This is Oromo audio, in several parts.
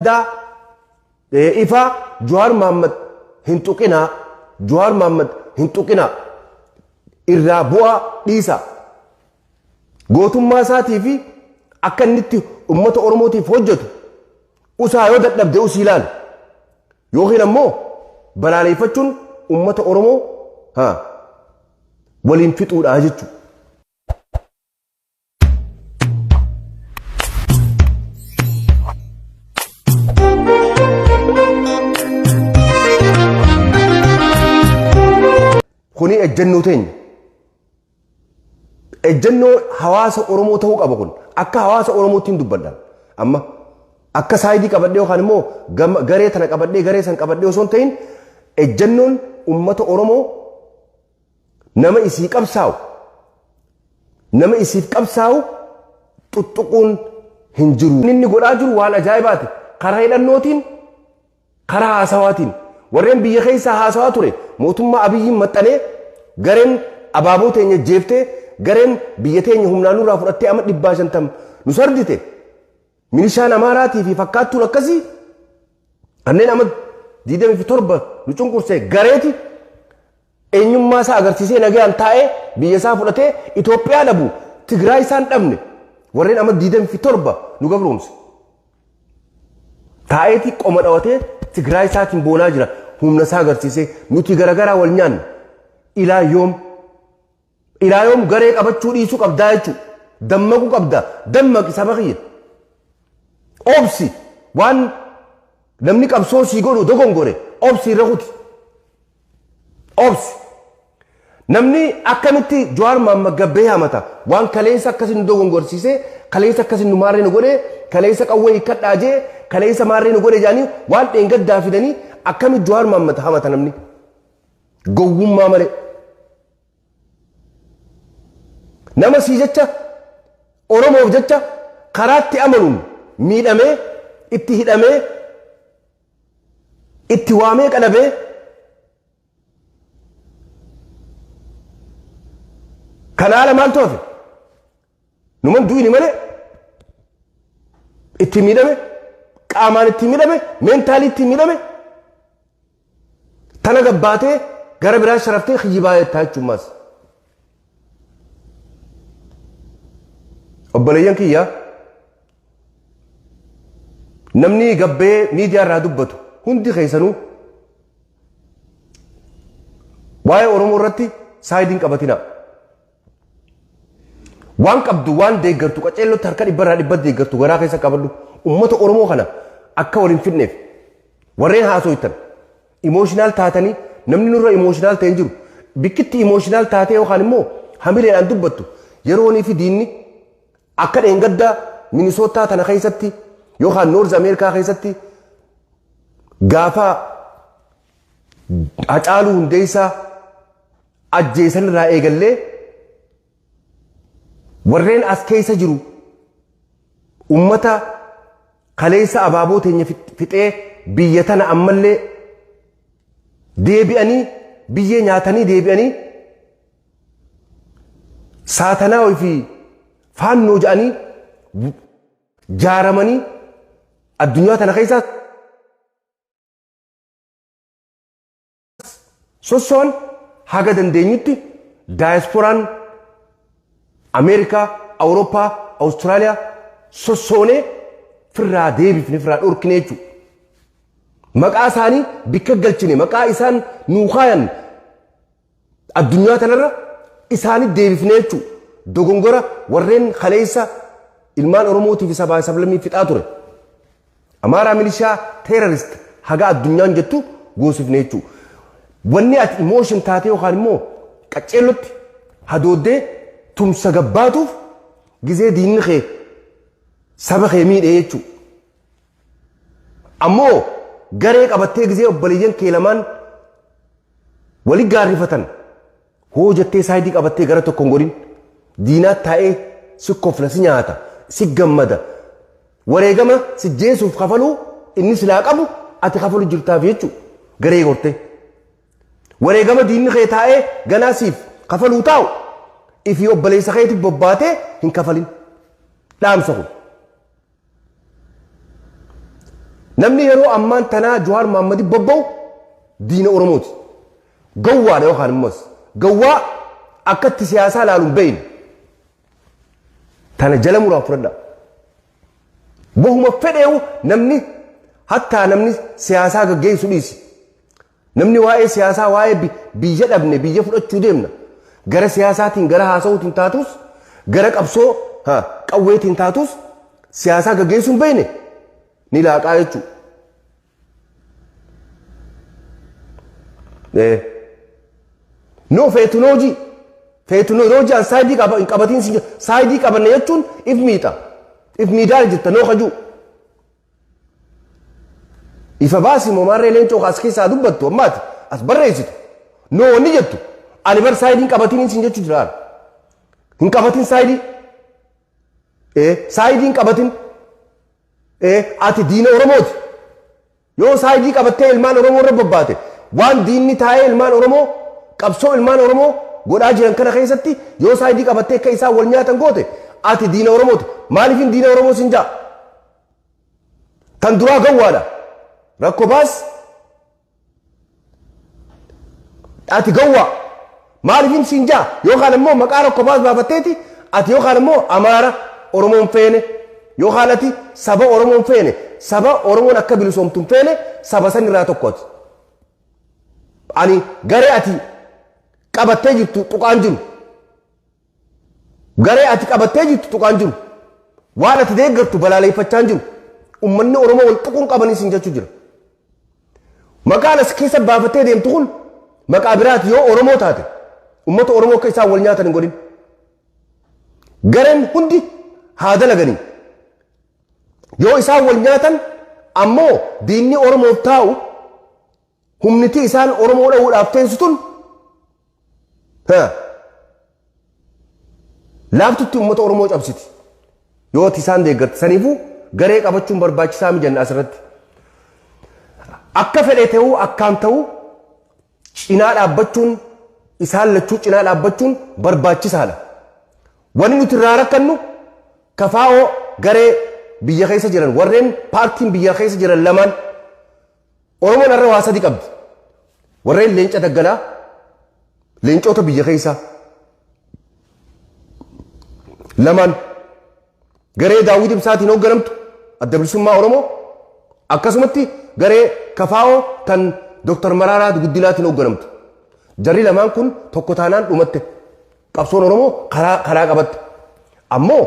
Addaa ifaa Jawaar Mahaammad hin tuqinaa, Jawaar Mahaammad hin tuqinaa, irraa bu'aa dhiisaa. Gootummaa isaatii fi akka inni itti uummata Oromootiif hojjetu usaa yoo dadhabde usii ilaali. Yookiin ammoo balaaleeffachuun uummata Oromoo waliin fixuudha jechuudha. Kuni ejjennoo teenya. Ejjennoo hawaasa Oromoo ta'uu qaba kun. Akka hawaasa Oromootti hin dubbadha. Amma akka saayidii qabadhee yookaan immoo garee tana qabadhee garee san qabadhee osoo hin ta'in ejjennoon uummata Oromoo Nama isii qabsaa'u nama isiif qabsaa'u xuxxuquun hin jiru. Inni godhaa jiru waan ajaa'ibaati. Karaa hidhannootiin, karaa haasawaatiin. Warreen biyya keessaa haasawaa ture mootummaa Abiyyiin maxxanee gareen abaaboo teenya jeeftee gareen biyya teenya humnaan nurraa fudhattee amma 150 nu sardite. Milishaan Amaaraatii fi fakkaattuun akkasii kanneen amma 27 nu cunqurse gareeti eenyummaa isaa agarsiisee nagayaan taa'ee biyya isaa fudhatee Itoophiyaa dhabu Tigraay isaan dhabne warreen amma 27 nu gabroomse. Taa'eeti qoma dhawatee Tigraay isaatiin boonaa jira humna isaa agarsiisee nuti garagaraa wal nyaanna ilaa yoom. Ilaa yoom garee qabachuu dhiisuu qabdaa jechuudha. Dammaquu qabda. Dammaqi saba kiyya. Obsi waan namni qabsoo sii godhu dogongore obsi irra kuti. Obsi. Namni akkamitti Jawaar Mahaammad gabbee hamata waan kaleessa akkasii nu dogongorsiisee kaleessa akkasii nu maarree nu godhe kaleessa qawwee hiikkadhaa jee kaleessa maarree nu godhe jedhanii waan dheengaddaa fidanii akkamitti Jawaar Mahaammad hamata namni. Gowwummaa malee. Nama sii jecha Oromoof jecha karaatti amanuun miidhamee itti hidhamee itti waamee qalabee kana ala maaltu hafe? Numan du'ini malee itti miidhame qaamaan itti miidhame meentaalii itti miidhame tana gabbaatee gara biraa sharaftee kiyyibaa jettaa jechuun maas. Obboleeyyan kiyya namni gabbee miidiyaa irraa dubbatu hundi keessanuu waa'ee Oromoo irratti saayidiin qabatinaa. Waan qabdu waan deeggartu qaceellotti harka dhibbarraa dhibba deeggartu garaa keessa qabadhu. Uummata Oromoo kana akka wal hin fidneef warreen haasoytan emotional taatanii namni nurra emotional ta'e hin jiru. Bikkitti emotional taatee yookaan immoo hamileedhaan dubbattu yeroonii fi diinni akka dheengaddaa Minisootaa tana keessatti yookaan Noorz Ameerikaa keessatti gaafa Hacaaluu Hundeessaa ajjeesan irraa eegallee warreen as keessa jiru ummata kaleessa abaaboo teenya fixee biyya tana ammallee deebi'anii biyyee nyaatanii deebi'anii saatanaa fi faannoo jedhanii jaaramanii addunyaa tana keessa sossoon haga dandeenyutti daayasporaan Ameerikaa, Awurooppaa, Awustiraaliyaa sossoonee firraa deebifne firraa dhorkine jechuudha. Maqaa isaanii bikka galchine maqaa isaan nuu kaayan addunyaa tanarra isaanii deebifne jechuudha. Dogongora warreen kaleessa ilmaan Oromootii fi sabaa sablammii fixaa ture. Amaaraa milishaa terrorist haga addunyaan jettu goosifne jechuudha. Wanni ati emotion taatee yookaan immoo qaceellotti hadooddee tumsa gabbaatuuf gizee diinni kee saba kee miidhee jechuudha. Ammoo garee qabattee gizee obboleeyyan kee lamaan wali gaarrifatan hoo jettee saayidii qabattee gara tokko hin godhin diinaa taa'ee si kofla si nyaata si gammada wareegama si jeesuuf kafaluu inni silaa qabu ati kafalu jirtaaf jechuu garee gortee. Wareegama diinni kee taa'ee ganaa siif kafaluu taa'u ifii obboleessa keetiif bobbaatee hin kafalin. Dhaamsa kun. Namni yeroo ammaan tanaa Jawaar Mohaammed bobba'u diina Oromooti. Gowwaadha yookaan immoo gowwaa akkatti siyaasaa ilaaluun beeyne. Tana jala muraa fudhadha. Wahuma fedheewu namni hattaa namni siyaasaa gaggeessu dhiisi. Namni waa'ee siyaasaa waa'ee biyya dhabne biyya fudhachuu deemna. Gara siyaasaatiin gara haasa'uutiin taatus gara qabsoo qawweetiin taatus siyaasaa gaggeessuun beeyne ni laaqaa jechuudha. No feetunoojii feetunoojii an saayidii hin qabatiin saayidii qabanne jechuun if miixa if miidhaa jirta noo kajuu. Ifa baasi moomaarree leencoo as keessaa dubbattu ammaati as barreessitu noo wanni jettu ani bar saayidii hin qabatiin sin jechuu jira hin qabatin saayidii saayidii hin qabatin ati diina Oromooti yoo saayidii qabattee ilmaan Oromoo irra bobbaate waan diinni taa'ee ilmaan Oromoo qabsoo ilmaan Oromoo godhaa jiran kana keessatti yoo saayidii qabattee akka isaan wal nyaatan goote ati diina Oromooti maaliif hin diina Oromoo sin jaa kan duraa gowwaadha rakkoo baas ati gowwaa maaliif hin siin jaa yookaan immoo maqaa rakkoo baas baafatteeti ati yookaan immoo Amaara Oromoon feene yookaan ati saba Oromoon feene saba Oromoon akka bilisoomtu hin feene saba san irraa tokkooti. Ani garee ati qabattee jirtu tuqaan jiru. Garee ati qabattee jirtu tuqaan jiru. Waan ati deeggartu balaaleffachaa jiru. Uummanni Oromoo wal tuquun qabanii siin jechuu jira. Maqaan as keessa baafattee deemtu kun maqaa biraati yoo Oromoo taate uummata Oromoo akka isaan wal nyaatan hin godhin. Gareen hundi haa dalaganii. Yoo isaan wal nyaatan ammoo diinni Oromoof taa'u humniti isaan Oromoo dha'uudhaaf teessu tun laaftutti uummata Oromoo cabsiti. Yoo isaan deeggarti saniifuu garee qabachuun barbaachisaa mijanna asirratti. Akka fedhe ta'uu akkaan ta'uu cinaa dhaabbachuun isaan lachuu cinaa dhaabbachuun barbaachisaadha. Wanni nuti irraa rakkannu kafaa'oo garee biyya keessa jiran warreen paartiin biyya keessa jiran lamaan Oromoon har'a waa sadi qabdi. Warreen leenca daggalaa leencota biyya keessaa lamaan garee Daawwit Ibsaatiin hoogganamtu adda bilisummaa Oromoo akkasumatti garee kafaa'oo tan Dr. Maraaraa Guddinaatiin hoogganamtu. Jarri lamaan kun tokko taanaan dhumatte qabsoon Oromoo karaa qabatte. Ammoo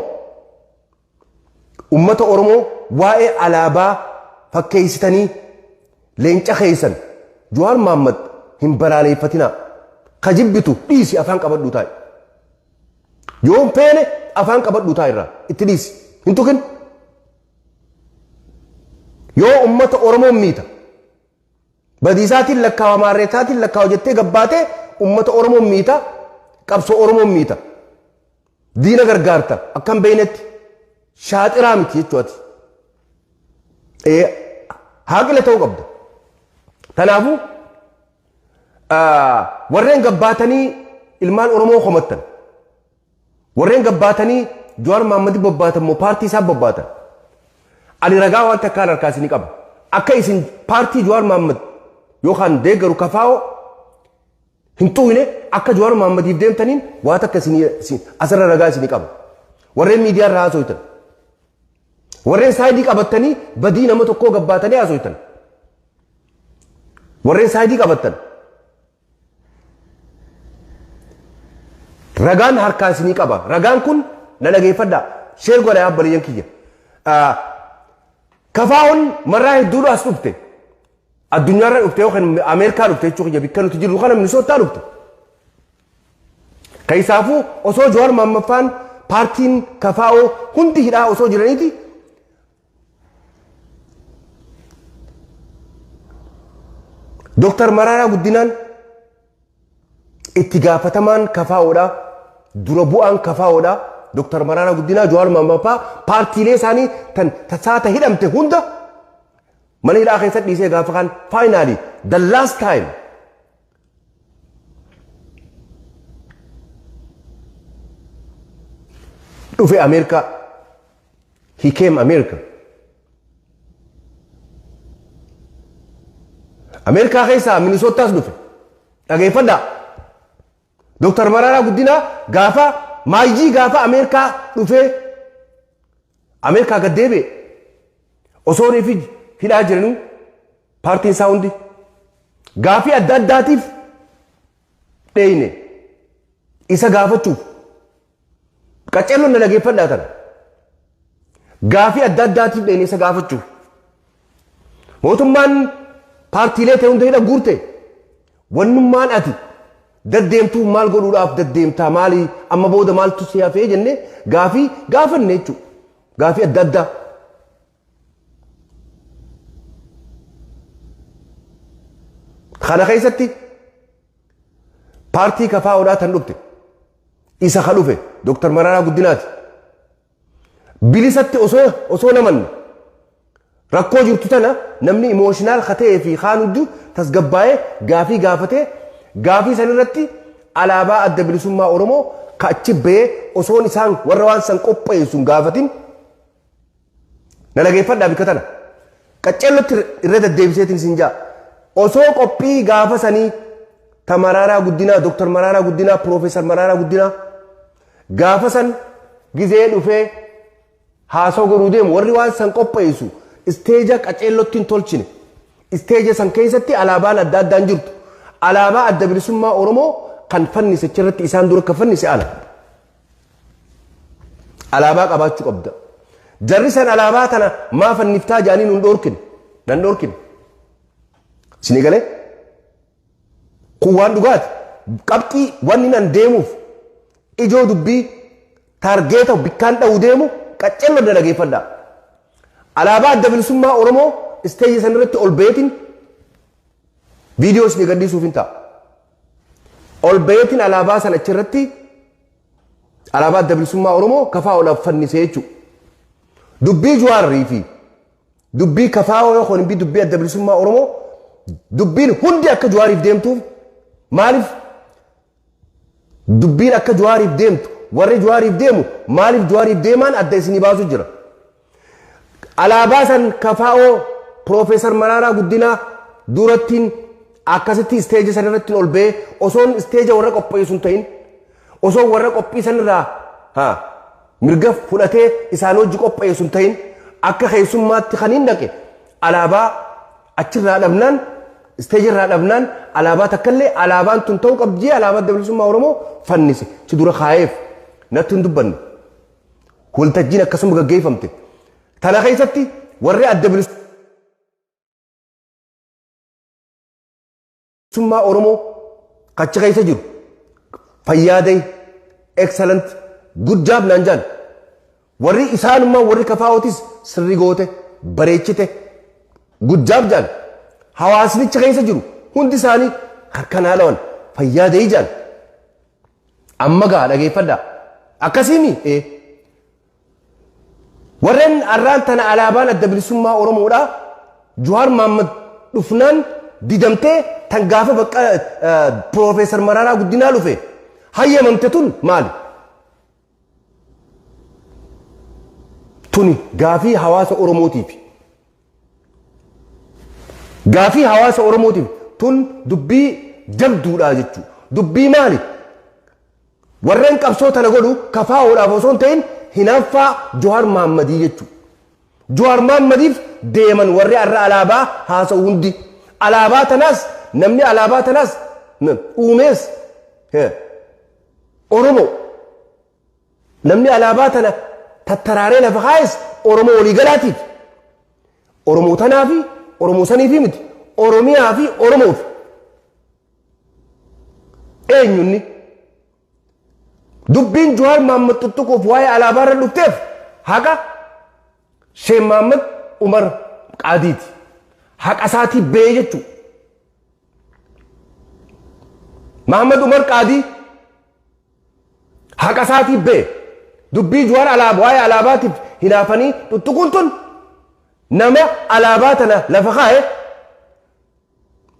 uummata Oromoo waa'ee alaabaa fakkeessitanii leenca keessan Jawaar Mohaammed hin balaaleffatinaa. Ka jibbitu dhiisi afaan qabadhu taa'i. Yoo hin feene afaan qabadhu taa'i irraa itti dhiisi hin tuqin. Yoo uummata Oromoo miita badiisaatiin lakkaawa maarreessaatiin lakkaawa jettee gabbaatee uummata Oromoo miita qabsoo Oromoo miita diina gargaarta akkam beeynetti shaaxiraa miti jechuuti. Haaqila ta'uu qabda. Kanaafuu warreen gabbaatanii ilmaan Oromoo komattan warreen gabbaatanii Jawaar Mohaammed bobbaatan moo paartii isaa bobbaatan ani ragaa waan takkaan harkaa isinii qaba. Akka isin paartii Jawaar Mohaammed yookaan deeggaru kafaa'oo hin xuqne akka Jawaar Mohammediif deemtaniin waa takka isinii asirra ragaa isinii qaba. Warreen miidiyaa irraa haasoytan. Warreen saayidii qabattanii badii nama tokkoo gabbaatanii haasoytan. Warreen saayidii qabattan. Ragaan harkaa isinii qaba. Ragaan kun na dhageeffadhaa. Sheer godhaa abbaliyyan kiyya. Kafaa'oon marraa hedduudha as dhufte. Addunyaarra dhufte yookaan Ameerikaa dhufte jechuu kiyya bikka nuti jirru kana Minisootaa dhufte. Keessaafuu osoo Jawaar Mohaammed faan paartiin kafaa'oo hundi hidhaa osoo jiraniiti Dooktar Maraaraa Guddinaan itti gaafatamaan kafaa'oodha dura bu'aan kafaa'oodha Dooktar Maraaraa Guddinaa Jawaar Mohaammed faa paartiilee isaanii tan tasaata hidhamte hunda mana hidhaa keessatti dhiisee gaafa kaan finally the last time dhufe Ameerikaa. He came America. Ameerikaa keessaa Minisootaas dhufe. Dhageeffadhaa. Dooktar Mararaa Guddinaa gaafa maayii gaafa Ameerikaa dhufee Ameerikaa gad deebi'e osoo fi hidhaa jiranuu paartiin isaa hundi gaafii adda addaatiif dheeyne isa gaafachuuf qaceelloon na dhageeffadhaa tana. Gaafii adda addaatiif dheeyne isa gaafachuuf. Mootummaan paartiilee ta'e hunda hidha guurte wannummaan ati daddeemtuuf maal godhuudhaaf daddeemtaa maali amma booda maaltu si hafee jennee gaafii gaafanne jechuudha. Gaafii adda addaa. Kana keessatti paartii KFOdhaa tan dhufte isa ka dhufe Dooktar Mararaa Guddinaati. Bilisatti osoo namanne rakkoo jirtu tana namni emotional ka ta'ee fi kaan hudduu tasgabbaa'ee gaafii gaafatee gaafii san irratti alaabaa adda bilisummaa Oromoo ka achi bahee osoon isaan warra waan san qopheessu hin gaafatin na dhageeffadhaa bikka tana. Qaceellotti irra deddeebiseetiin isin jaa. Osoo qophii gaafa sanii ta Mararaa Guddinaa, Dooktar Mararaa Guddinaa, Piroofeesar Mararaa Guddinaa gaafa san gizee dhufee haasoo godhuu deemu warri waan san qopheessu isteeja qaceellotti hin tolchine. Isteeja san keessatti alaabaan adda addaan jirtu. Alaabaa adda bilisummaa Oromoo kan fannise achirratti isaan dura kan fannise ala. Alaabaa qabaachuu qabda. Jarri san alaabaa tana maa fanniftaa jedhanii nun dhoorkine. Nan dhoorkine. Isinii galee? Kun waan dhugaati. Qabxii wanni nan deemuuf ijoo dubbii taargeeta bikkaan dha'u deemu qaccelloo dhaggeeffadhaa. Alaabaa adda bilisummaa Oromoo isteeji san irratti ol baheetiin viidiyoo isinii gadhiisuuf hin ta'a. Ol baheetiin alaabaa sana achirratti alaabaa adda bilisummaa Oromoo KFOdhaaf fannisee jechuudha. Dubbii Jawaarrii fi dubbii KFO yookaan dubbii adda bilisummaa Oromoo dubbiin hundi akka Jawaariif deemtuuf maaliif dubbiin akka Jawaariif deemtu warri Jawaariif deemu maaliif Jawaariif deemaan adda isinii baasu jira. Alaabaa san KFO Piroofeesar Mararaa Guddinaa durattiin akkasitti isteeja san irratti ol ba'ee osoon isteeja warra qopheessu hin ta'in osoo warra qophii san irraa mirga fudhatee isaan hojii qopheessu hin ta'in akka keessummaatti kan hin dhaqe alaabaa achirraa dhabnaan isteeja irraa dhabnaan alaabaa takkallee alaabaan tun ta'uu qabdi alaabaa adda bilisummaa Oromoo fannise si dura kaa'eef natti hin dubbanne. Waltajjiin akkasuma gaggeeffamte. Tana keessatti warri adda bilisummaa Oromoo kachi keessa jiru fayyaaday excellent good job naan jaan. Warri isaanummaa warri KFOtis sirrii goote bareechite good job jaan. Hawaasnicha keessa jiru hundi isaanii harkaan haadhawan fayyaaday jaan. Amma gaa dhageeffadhaa. Akkasiimi warreen arraan tana alaabaan adda bilisummaa Oromoodhaa Jawaar Mohaammed dhufnaan didamtee tan gaafa bakka Piroofeesar Mararaa Guddinaa dhufe hayyamamte tun maali? Tuni gaafii hawaasa Oromootiif. Gaafii hawaasa Oromootiif tun dubbii jabduudha jechuudha. Dubbii maali? Warreen qabsoo tana godhu KFOdhaaf osoo hin ta'in hinaaffaa Jawaar Mohammadii jechuudha. Jawaar Mohammadiif deeman warri har'a alaabaa haasa'u hundi. Alaabaa tanaas namni alaabaa tanaas uumees Oromoo. Namni alaabaa tana tattaraaree lafa kaa'es Oromoo waliigalaatiif. Oromoo tanaa fi Oromoo saniifi miti. Oromiyaa fi Oromoof. Eenyunni? Dubbiin Jawaar Mohaammed tuttuquuf waa'ee alaabaa irra dhufteef haqa Sheek Mohaammed Umar Qaadiiti. Haqa isaatii ba'ee jechuudha. Mohaammed Umar Qaadii haqa isaatii ba'e. Dubbii Jawaar alaabaa waa'ee alaabaatiif hinaafanii tuttuquun tun nama alaabaa tana lafa kaa'e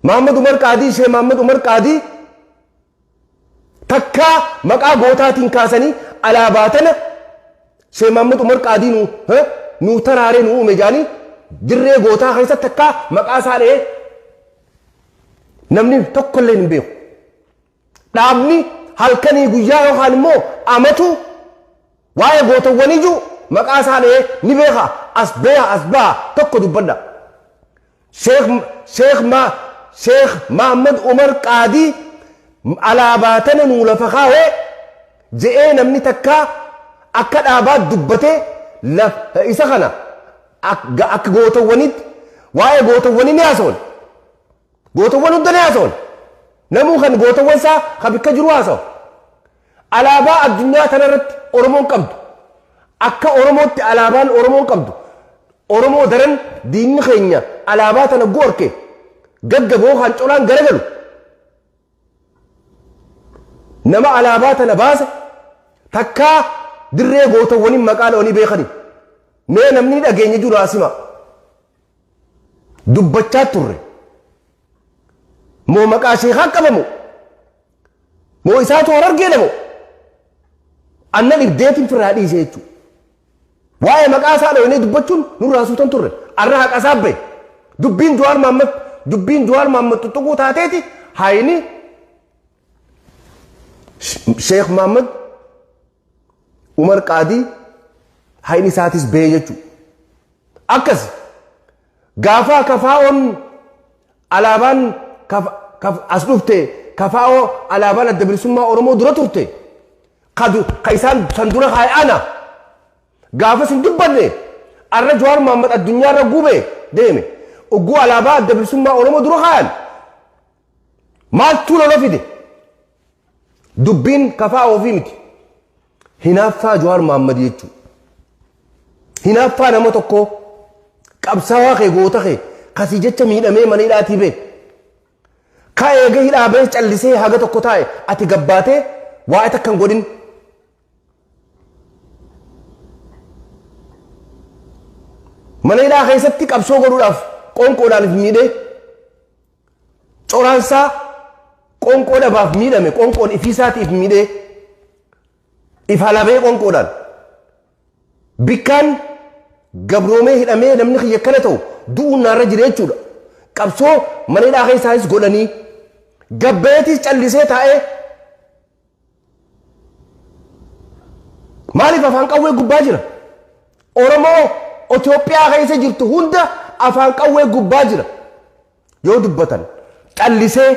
Mohaammed Umar Qaadii Sheek Mohaammed Umar Qaadii takkaa maqaa gootaatiin kaasanii alaabaa tana Sheek Mohaammed Umar Qaadii nu taraaree nu uume jaanii dirree gootaa keessatti takkaa maqaa isaa dha'ee Namni tokkollee hin beeku. Dhaabni halkanii guyyaa yookaan immoo amatu waa'ee gootawwanii jiru maqaa isaa dhahee ni beeka, as beeka, as baha tokko dubbadha. Sheekh Mahammad Umar Qaadii alaabaa tana nuu lafa kaawee je'ee namni takka akka dhaabaa dubbatee isa kana akka gootawwanitti waa'ee gootawwanii ni haasawan. Gootawwan hunda ni haasawan. Namuu kan gootawwan isaa kan bikka jiru haasawa. Alaabaa addunyaa tanarratti Oromoon qabdu. Akka Oromootti alaabaan Oromoon qabdu. Oromoo daran diinni keenya alaabaa tana gorke gaggaboo kan colaan garagalu. Nama alaabaa tana baase takkaa dirree gootawwaniin maqaa dha'anii beekani. Mee namni dhageenya jiru asima. Dubbachaa turre. Moo maqaa sheekaa qabamu? Moo isaatu Harargee dhabu? Anna dhibdeetiin firraa dhiise jechuudha. Waa'ee maqaa isaa dhawinee dubbachuun nurraa suutan turre. Arra haqa isaa bahe. Dubbiin Jawaar Mahammad tuttuquu taateeti hayni Sheekh Mahammad Umar Qaadii hayni isaatis bahe jechuudha. Akkas gaafa kafaa'oon alaabaan as dhufte, kafaa'oo alaabaan Adda Bilisummaa Oromoo dura turte, ka isaan san dura kaa'e ana gaafa sin dubbanne. Arra Jawaar Mahammad addunyaarra gube deeme ogguu alaabaa Adda Bilisummaa Oromoo dura kaayan maaltu lola fide? Dubbiin kafaa'oo fi miti, hinaaffaa Jawaar Mahammad jechuudha. Hinaaffaa nama tokkoo, qabsaawaa kee, goota kee kasii jecha miidhamee mana hidhaatii bee ka eega hidhaa bee callisee haga tokko taa'e, ati gabbaatee waa'ee takka hin godhin. Mana hidhaa keessatti qabsoo godhuudhaaf qoonqoodhaan if miidhee, coraansaa qoonqoo dhabaaf miidhame, qoonqoon ifiisaatiif miidhee, if halabee, qoonqoodhaan bikkaan gabroomee hidhamee, namni kiyya akkana ta'u du'uun naarra jira jechuudha. Qabsoo mana hidhaa keessaayis godhanii gabbeetis callisee taa'ee maaliif afaan qawwee gubbaa jira? Oromoo Itoophiyaa keessa jirtu hunda afaan qawwee gubbaa jira. Yoo dubbatan callisee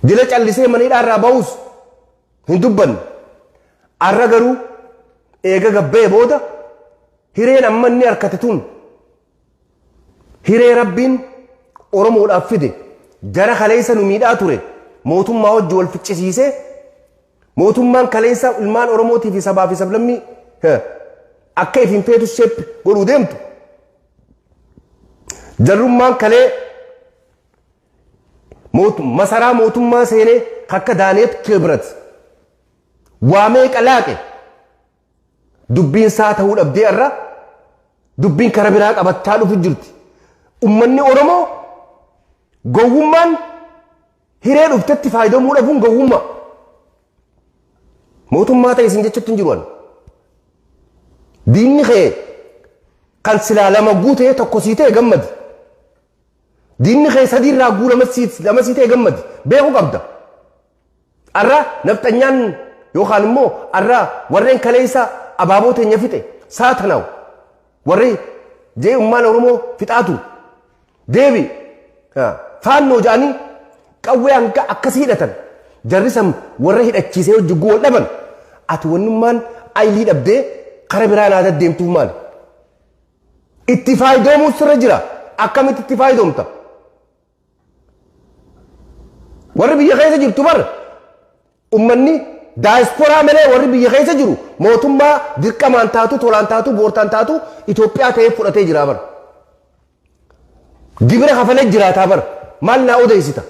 dila callisee mana hidhaa irraa ba'us hin dubbanne. Arra garuu eega gabbee booda hireen amma inni harkate tun hiree Rabbiin Oromoodhaaf fide. Jara kaleessa nu miidhaa ture mootummaa wajji wal ficcisiisee, mootummaan kaleessa ilmaan Oromootii fi sabaa fi sablammii akka if hin feetu shape godhuu deemtu, jarrummaan kalee masaraa mootummaa seenee akka Daaneet Kibrat waamee qalaaqe dubbiin isaa ta'uu dhabdee irra dubbiin kara biraa qabachaa dhufu jirti. Ummanni Oromoo gowwummaan hiree dhuftetti faayidamuu dhabuun gowwummaa. Mootummaa ta'e isin jechuutti hin jiru ani. Diinni kee kan silaa lama guutee tokko sii ta'e gammadi. Diinni kee sadii irraa guu lama sii ta'e gammadi. Beekuu qabda. Arra nafxanyaan yookaan immoo arra warreen kaleessa abaaboo teenya fixe saatanaawu warri jee ummaan Oromoo fixaatu deebi faannoo jedhanii qawwee hanga akkasii hidhatan, jarri san warra hidhachiisee hojii wal dhaban, ati wannummaan ayilii dhabdee kara biraa naa deddeemtuuf maali? Itti faayidoomuu sirra jira. Akkamitti itti faayidoomta? Warri biyya keessa jirtu bar ummanni daayisporaa malee warri biyya keessa jiru mootummaa dirqamaan taatu, tolaan taatu, boortaan taatu Itoophiyaa ta'ee fudhatee jira bar. Gibira kafalee jiraataa bar, maal naa odeessita?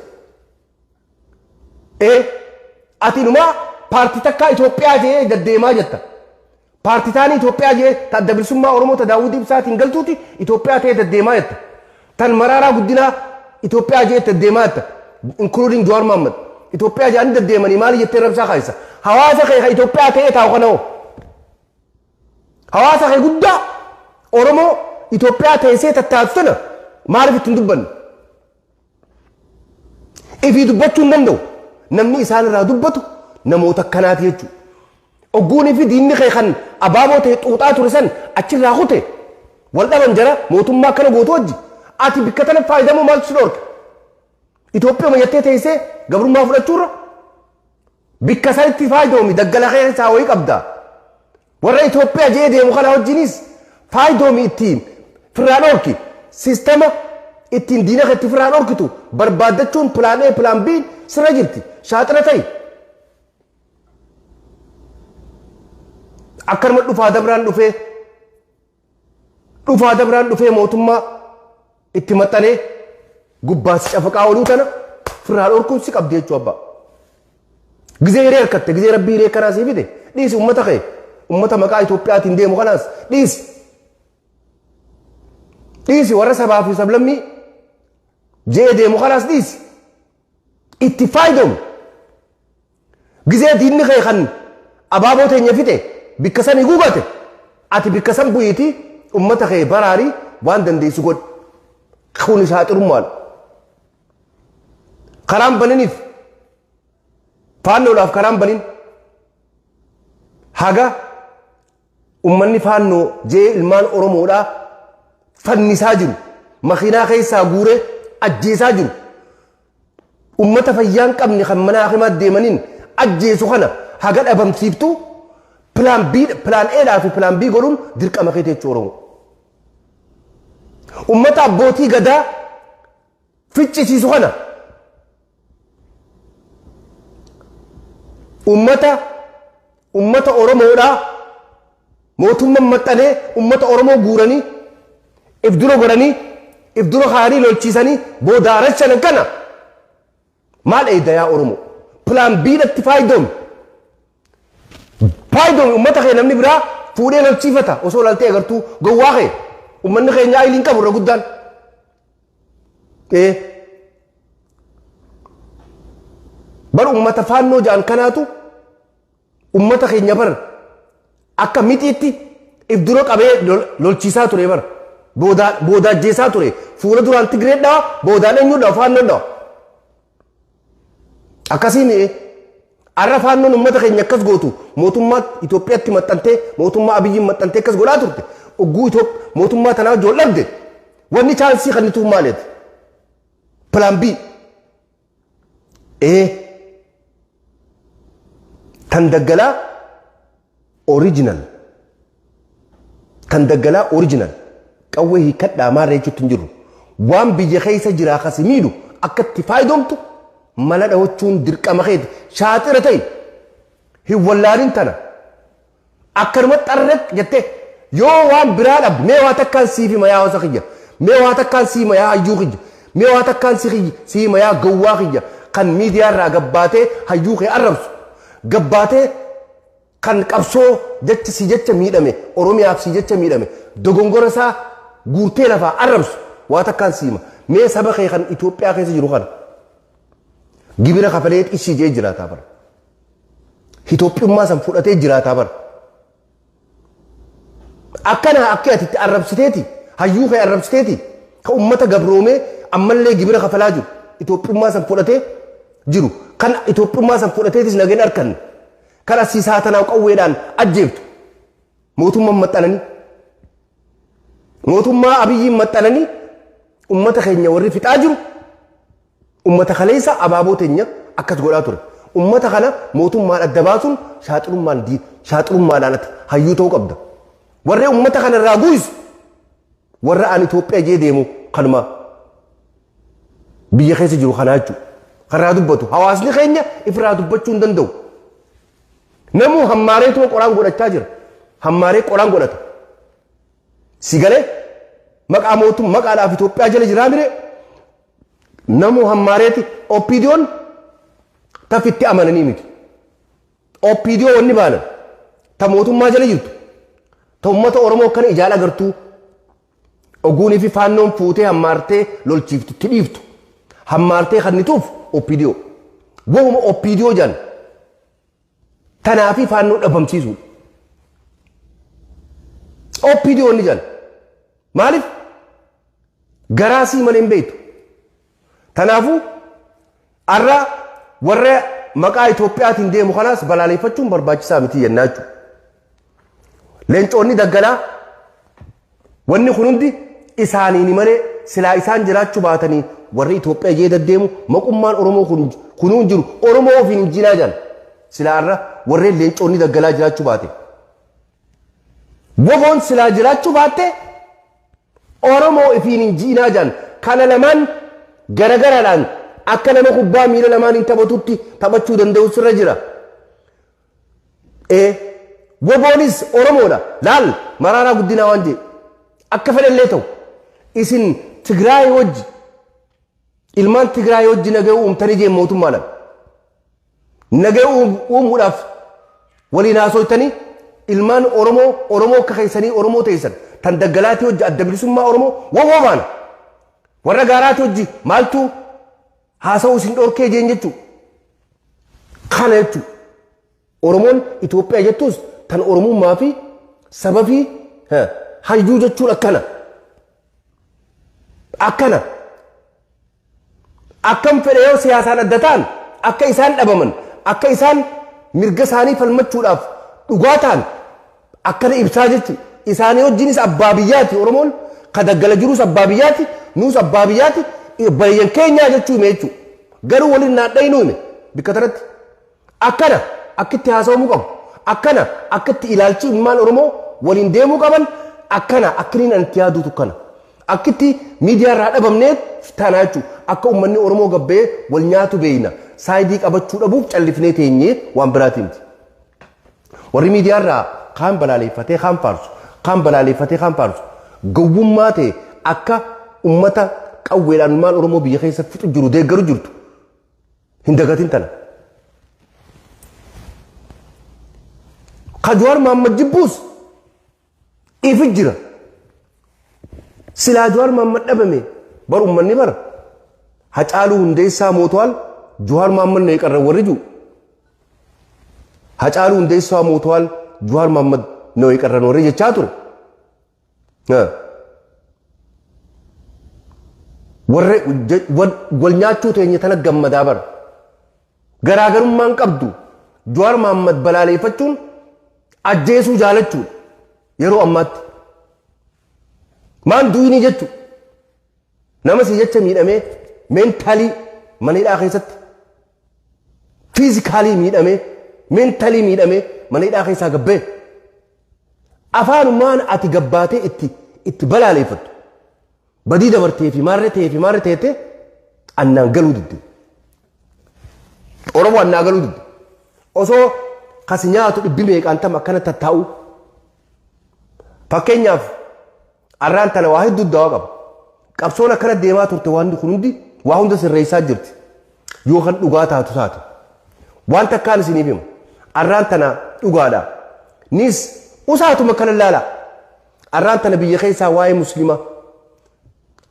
Ee, ati inumaa paartii takkaa Itoophiyaa jee deddeemaa jetta. Paartii taanii Itoophiyaa jee ta Adda Bilisummaa Oromoo ta Daawwit Ibsaatiin galtuuti Itoophiyaa ta'ee deddeemaa jetta. Tan Maraaraa Guddinaa Itoophiyaa jee deddeemaa jetta. Including Jawaar Mohammad. Itoophiyaa jedhanii deddeemanii maali jettee rabshaa kaayisa? Hawaasa kee ka Itoophiyaa ta'ee taa'u kana hoo? Hawaasa kee guddaa Oromoo Itoophiyaa teessee tattaatu sana maaliif ittiin dubbanne? Ifii dubbachuu hin danda'u. Namni isaan irraa dubbatu namoota akkanaati jechuudha. Ogguunii fi diinni kee kan abaaboo ta'e xuuxaa ture san achirraa kute wal dhaban jara mootummaa akkana gootu wajji. Ati bikka tana faayidamuu maaltu si dhorka? Itoophiyaa jettee teessee gabrummaa fudhachuurra bikka sanitti faayidoomi daggala keessaa wayii qabda. Warra Itoophiyaa jee deemu kana wajjinis faayidoomi ittiin firraa dhorki. Sistema ittiin diina keetti firraa dhorkitu barbaaddachuun plan A plan B sirra jirti. Shaaxira ta'i. Akkanuma dhufaa dabraan dhufee dhufaa dabraan dhufee mootummaa itti maxxanee gubbaa si cafaqaa ooluu tana firraa dhorkuun si qabdi jechuu abbaa. Gizee hiree harkatte gizee rabbii hiree kanaa sii fide dhiisi ummata kee ummata maqaa Itoophiyaatiin deemu kanaas dhiisi. Dhiisi warra sabaa fi sablammii jee deemu kanaas dhiisi. Itti faayidamu. Gizee diinni kee kan abaaboo teenya fixe bikka san gubate ati bikka san bu'iiti ummata kee baraarii waan dandeessu godhi. Kun shaaxirummaadha. Karaan baniniif faannoodhaaf karaan banin haga ummanni faannoo jee ilmaan Oromoodhaa fannisaa jiru makiinaa keessaa guuree ajjeesaa jiru ummata fayyaa hin qabne kan mana hakimaa deemaniin ajjeesu kana haga dhabamsiiftu plan B plan A dhaa fi plan B godhuun dirqama keeti jechuu Oromoo. Ummata abbootii gadaa ficcisiisu kana ummata Oromoodhaa mootummaan maxxanee ummata Oromoo guuranii if dura godhanii if dura kaa'anii lolchiisanii boodaa rashanan kana maal eeyda yaa Oromoo plan B dhatti faayidoomi faayidoomi ummata kee namni biraa fuudhee lolchiifata osoo laaltee agartuu gowwaa kee ummanni keenya ayiliin qabu irra guddaan. Bar ummata faannoo ja'an kanaatu ummata keenya bar akka mixiitti if dura qabee lolchiisaa ture bar boodaajjeesaa ture fuula duraan Tigree dhawa boodaan eenyu dhawa faannoo dhawa. Akkasiin arra faannoon ummata keenya akkas gootu mootummaa Itoophiyaatti maxxantee mootummaa Abiyyiin maxxantee akkas godhaa turte ogguu mootummaa tanaa wajjin wal dhabde wanni chaansii kan nuti maaliiti? Plan B. Tan daggalaa original. Tan daggalaa original. Qawwee hiikkadhaa maarree jechuutti hin jirru. Waan biyya keessa jiraa kasi miidhu akka itti faayidoomtu mala dhawachuun dirqama keeti. Shaaxira ta'i. Hin wallaalin tana. Akkanuma xarreq jettee yoo waan biraa dhabde mee waa takkaan siif hima yaa hawaasa kiyya. Mee waa takkaan sii hima yaa hayyuu kiyya. Mee waa takkaan sii hima yaa gowwaa kiyya. Kan miidiyaa irraa gabbaatee hayyuu kee arrabsu. Gabbaatee kan qabsoo jecha si jecha miidhame Oromiyaaf si jecha miidhame dogongora isaa guurtee lafaa arrabsu waa takkaan sii hima. Mee saba kee kan Itoophiyaa keessa jiru kana gibira kafalee ishii jee jiraataa bara. Itoophiyummaa san fudhatee jiraataa bara. Akkana akka ati itti arrabsiteeti hayyuu kee arrabsiteeti ka ummata gabroomee ammallee gibira kafalaa jiru Itoophiyummaa san fudhatee jiru kan Itoophiyummaa san fudhateetis nageen arkanne kan asii saatanaa qawweedhaan ajjeeftu mootummaan maxxananii mootummaa Abiyyiin maxxananii ummata keenya warri fixaa jiru ummata kaleessa abaaboo teenya akkas godhaa ture. Ummata kana mootummaan adda baasuun shaaxirummaadhaan ati hayyuu ta'uu qabda. Warri ummata kana irraa guuyisu warra ani Itoophiyaa jee deemu kanuma biyya keessa jiru kanaa jechuudha. Kan irraa dubbatu hawaasni keenya ifirraa dubbachuu hin danda'u. Namuu hammaareetuma qoraan godhachaa jira. Hammaaree qoraan godhata. Si galee maqaa mootummaa maqaadhaaf Itoophiyaa jala jiraa mire namuu hammaareeti OPDOn tafitti amananii miti. OPDO wanni baanan ta mootummaa jala jirtu ta uummata Oromoo akkana ijaan agartuu oguunii fi faannoon fuutee hammaartee lolchiiftu itti dhiiftu hammaartee kannituuf OPDO. Wahuma OPDO jedhan tanaa fi faannoo dhabamsiisuudha. OPDO inni jedhan maaliif garaasii malee hin beektu. Kanaafuu Arra warra maqaa Itoophiyaatiin deemu kanaas balaaleffachuun barbaachisaa miti jennaa jechuudha. Leenconni daggalaa wanni kun hundi isaaniini malee silaa isaan jiraachuu baatanii warri Itoophiyaa jee deddeemu maqummaan Oromoo kunuun jiru Oromoo ofiin hin jinaa jiran silaa irra warreen leenconni daggalaa jiraachuu baate. Woboon silaa jiraachuu baatte Oromoo ofiin hin jinaa jiran kana lamaan garagaraadhaan akka nama kubbaa miila lamaan hin taphatutti taphachuu danda'u sirra jira. Woboonis Oromoodha. Laal Maraaraa Guddinaa waan jedhe akka fedhallee ta'u isin Tigraay wajji ilmaan Tigraay wajji nagahee uumtanii jeen mootummaadhaan. Nagahee uumuudhaaf waliin haasoftanii ilmaan Oromoo Oromoo akka keessanii Oromoo teessan tan daggalaatii wajji adda bilisummaa Oromoo woboo baana. Warra gaaraatii wajji maaltu haasa'uu isin dhorkee jeen jechuudha. Kana jechuudha. Oromoon Itoophiyaa jettus tan Oromummaa fi saba fi hayyuu jechuun akkana. Akkana. Akkam fedhe yoo siyaasaan adda ta'an akka isaan dhabaman akka isaan mirga isaanii falmachuudhaaf dhugaa ta'an akkana ibsaa jechuudha. Isaanii wajjinis abbaa biyyaati Oromoon ka daggala jirus abbaa biyyaati nuus abbaa biyyaati bayyan keenyaa jechuu hime jechuudha. Garuu waliin naadhayinuu hime bikka tanatti. Akkana akkitti haasawamuu qabu. Akkana akkitti ilaalchi ilmaan Oromoo waliin deemuu qaban akkana akkiniin anti yaaduutu kana. Akkitti miidiyaa irraa dhabamnee taana jechuudha. Akka uummanni Oromoo gabbee wal nyaatu beeyna. Saayidii qabachuu dhabuuf callifnee teenyee waan biraatii miti. Warri miidiyaa irraa kaan balaaleffatee kaan faarsu, kaan balaaleffatee kaan faarsu. Gowwummaa ta'e akka uummata qawweedhaan ilmaan Oromoo biyya keessa fixu jiru deeggaru jirtu. Hin dagatin tana. Ka Jawaar Mohaammed jibbuus ifi jira. Silaa Jawaar Mohaammed dhabame bar uummanni bara Hacaaluu Hundeessaa mooto'al Jawaar Mohaammed na eeqarra warri jiru. Hacaaluu Hundeessaa mooto'al Jawaar Mohaammed na eeqarra warri jechaa ture. Warra wal nyaachuu teenya tana gammadaa bara. Garaagarummaan qabdu Jawaar Mohaammed balaaleffachuun ajjeesuu jaalachuudha yeroo ammaatti. Maan du'inii jechuudha. Nama si jecha miidhamee meentaalii mana hidhaa keessatti fiizikaalii miidhamee meentaalii miidhamee mana hidhaa keessaa gabbee afaanumaan ati gabbaatee itti balaaleffattu. Badii dabartee fi maarree ta'ee fi maarree ta'ee annaan galuu didde. Oromoo annaa galuu didde. Osoo kasi nyaatu dhibbi meeqaan tam akkana tattaa'u. Fakkeenyaaf arraan tana waa hedduu dawaa qaba. Qabsoon akkana deemaa turte waan kun hundi waa hunda sirreessaa jirti. Yoo kan dhugaa taatu taate. Waan takkaan isiniif himu. Arraan tana dhugaadha. Nis usaatuma kana ilaala. Arraan tana biyya keessaa waa'ee musliimaa.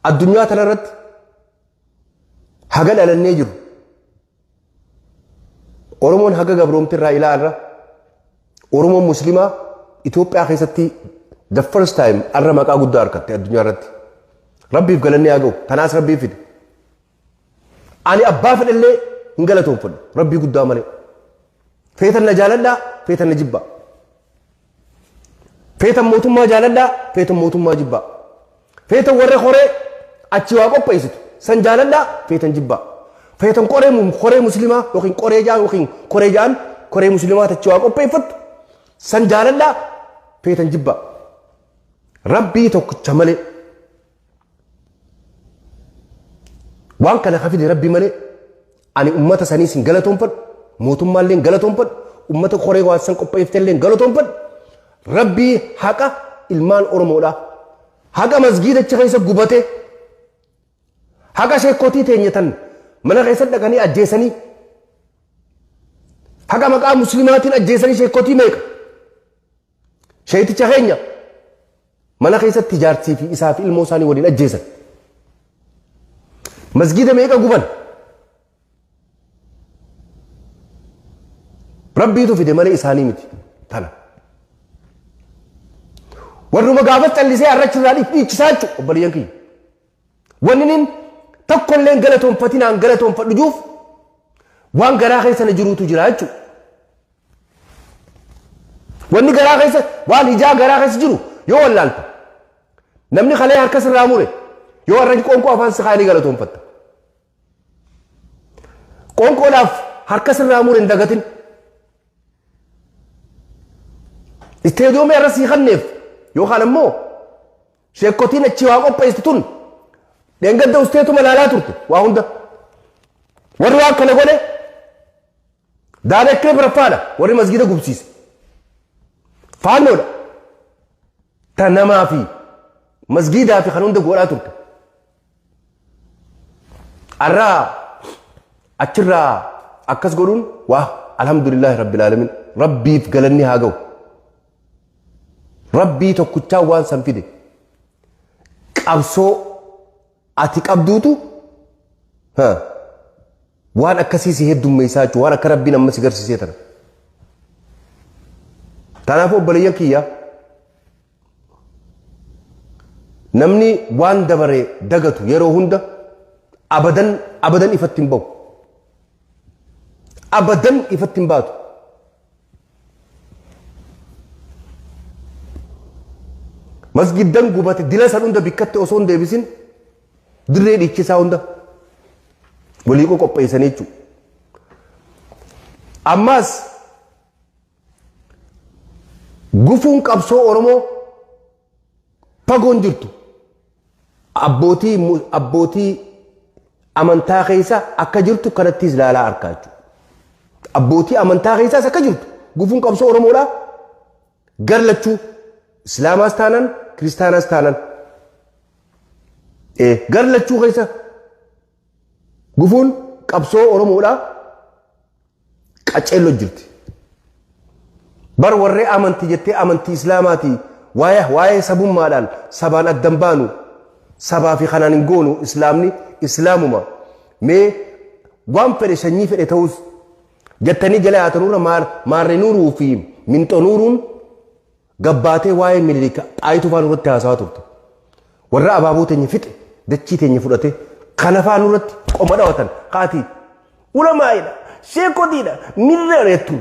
Addunyaa tanarratti haga dhalannee jiru. Oromoon haga gabroomti irraa ilaa irra Oromoon musliimaa Itoophiyaa keessatti the first time arra maqaa guddaa argatte addunyaa irratti. Rabbiif galanni haa ga'u. Tanaas Rabbiif fide. Ani abbaa fedhallee hin galatoonfadhu. Rabbii guddaa malee. Feetan na jaaladhaa, feetan na jibbaa. Feetan mootummaa jaaladhaa, feetan mootummaa jibbaa. Feetan warra koree achi waa qopheessitu san jaaladhaa, feetan jibbaa. Feetan koree musliimaa yookiin koree jaan yookiin koree jaan koree musliimaa achi waa qopheeffattu san jaaladhaa, feetan jibbaa. Rabbii tokkicha malee. Waan kana hafide Rabbi malee ani ummata saniis hin galatoonfadhu, mootummaallee hin galatoonfadhu, ummata koree waan san qopheeftellee hin galatoonfadhu. Rabbii haqa ilmaan Oromoodha. Haqa masgiidacha keessa gubate, haqa sheekotii teenyatan mana keessa dhaqanii ajjeesanii, haqa maqaa muslimaatiin ajjeesanii sheekotii meeqa? Sheeticha keenya mana keessatti jaartii fi isaa fi ilmoo isaanii waliin ajjeesan. Masgiida meeqa guban? Rabbiitu fide malee isaanii miti. Tana. Warruma gaafas callisee arrachirraa dhiichisaa jechuudha obboleeyyan kiyya. Wanni nin tokkollee galatoonfatinaan galatoonfadhu juuf Waan garaa keessa na jiruutu jira jechuudha. Wanni garaa keessa waan ijaa garaa keessa jiru yoo wallaalte namni kalee harka sirraa mure yoo har'a qoonqoo afaan si kaanii galatoonfatta. Qoonqoodhaaf harka sirraa mure hin dagatin. Isteediyoomii har'a sii kanneef yookaan ammoo sheekkotiin achii waa qopheessitu tun dheengadda usteetuma laalaa turte waa hunda. Warri waan kana godhe Daarektee biraffaadha warri masgiida gubsiise. Faannoodha. Ta namaa fi masgiidaa fi kan hunda godhaa turte. Arraa achirraa akkas godhuun waa alhamdulillaahi rabbil aalamiin rabbiif galanni haa ga'u. Rabbii tokkichaa waan san fide. Qabsoo ati qabduutu waan akkasii si heddummeessaa jechuudha waan akka rabbiin amma si garsiisee tana. Kanaafuu obboleeyyan kiyya namni waan dabare dagatu yeroo hunda abadan abadan ifatti hin bahu. Abadan ifatti hin baatu. Masgiddan gubate dila san hunda bikkatti osoo hin deebisin dirree dhiichisaa hunda walii qoqopheessanii jechuudha. Ammas gufuun qabsoo Oromoo fagoon jirtu abbootii abbootii amantaa keessa akka jirtu kanattis ilaalaa arkaa jechuudha. Abbootii amantaa keessaas akka jirtu gufuun qabsoo Oromoodhaa gar lachuu Islaamaas taanaan Kiristaanaas taanaan gar lachuu keessa gufuun qabsoo Oromoodhaa qaceelloo jirti. Bar warree amantii jettee amantii Islaamaati waa'ee waa'ee sabummaadhaan sabaan addan baanu sabaa fi kanaan hin goonu Islaamni Islaamuma mee waan fedhe sanyii fedhe ta'us jettanii jala yaatanuurra maarre nuuruu fi minxonuuruun gabbaatee waa'ee Minilika Xaayituu faa nurratti haasawaa turte. Warra abaaboo teenya fixe dachii teenya fudhate kana faa nurratti qoma dhawatan kaati ulamaa'idha sheekotiidha mirra jettu.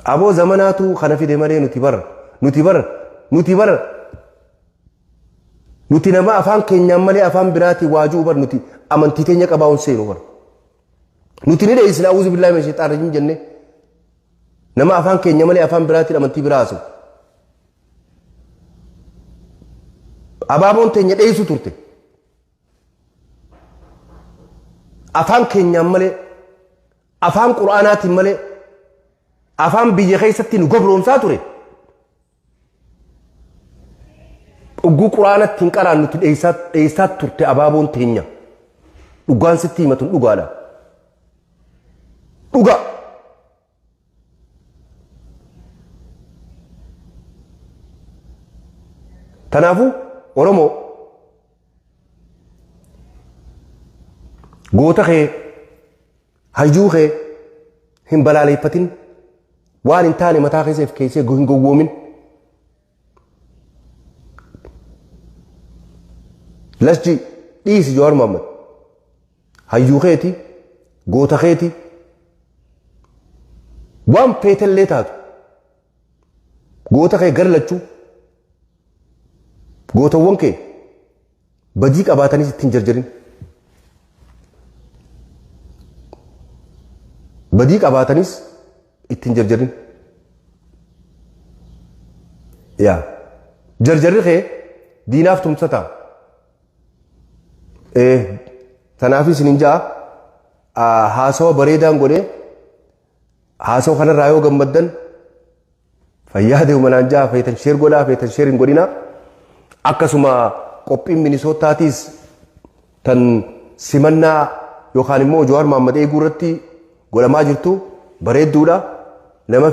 Aboo zamanaatu kana fide malee nuti bara nuti bara nuti bara nuti nama afaan keenyaan malee afaan biraatiin waajuu bar nuti amantii teenya qabaa seenu bara. Nuti ni dheessina auzu billaahi mina shayxaan rajiim jennee nama afaan keenya malee afaan biraatiin amantii biraa haasa'u. Abaaboon teenya dheessu turte. Afaan keenyaan malee afaan quraanaatiin malee afaan biyya keessatti nu gabroomsaa ture. Ugguu quraanatti hin qaraan nuti dheessaa turte abaaboon teenya. Dhugaan sitti himatun dhugaadha. Dhugaa. Kanaafuu Oromoo goota kee hayyuu kee hin balaaleeffatin waan hin taane mataa keessa if keessee hin gowwoomin. Lasji dhiisi Jawaar Mohaammed hayyuu keeti goota keeti waan feetellee taatu goota kee gar lachuu gootawwan kee badii qabaatanis ittiin jarjarin. Badii qabaatanis ittiin jarjarin. Yaa jarjarri kee diinaaf tumsa ta'a. Tanaaf isin hin ja'a haasawa bareedaan godhee haasawa kanarraa yoo gammaddan fayyaa deemu naan ja'a feetan sheer godhaa feetan sheer hin godhinaa. Akkasuma qophiin Minisootaatiis tan simannaa yookaan immoo Jawaar Mohaammed eeguu irratti godhamaa jirtu bareedduudha. Nama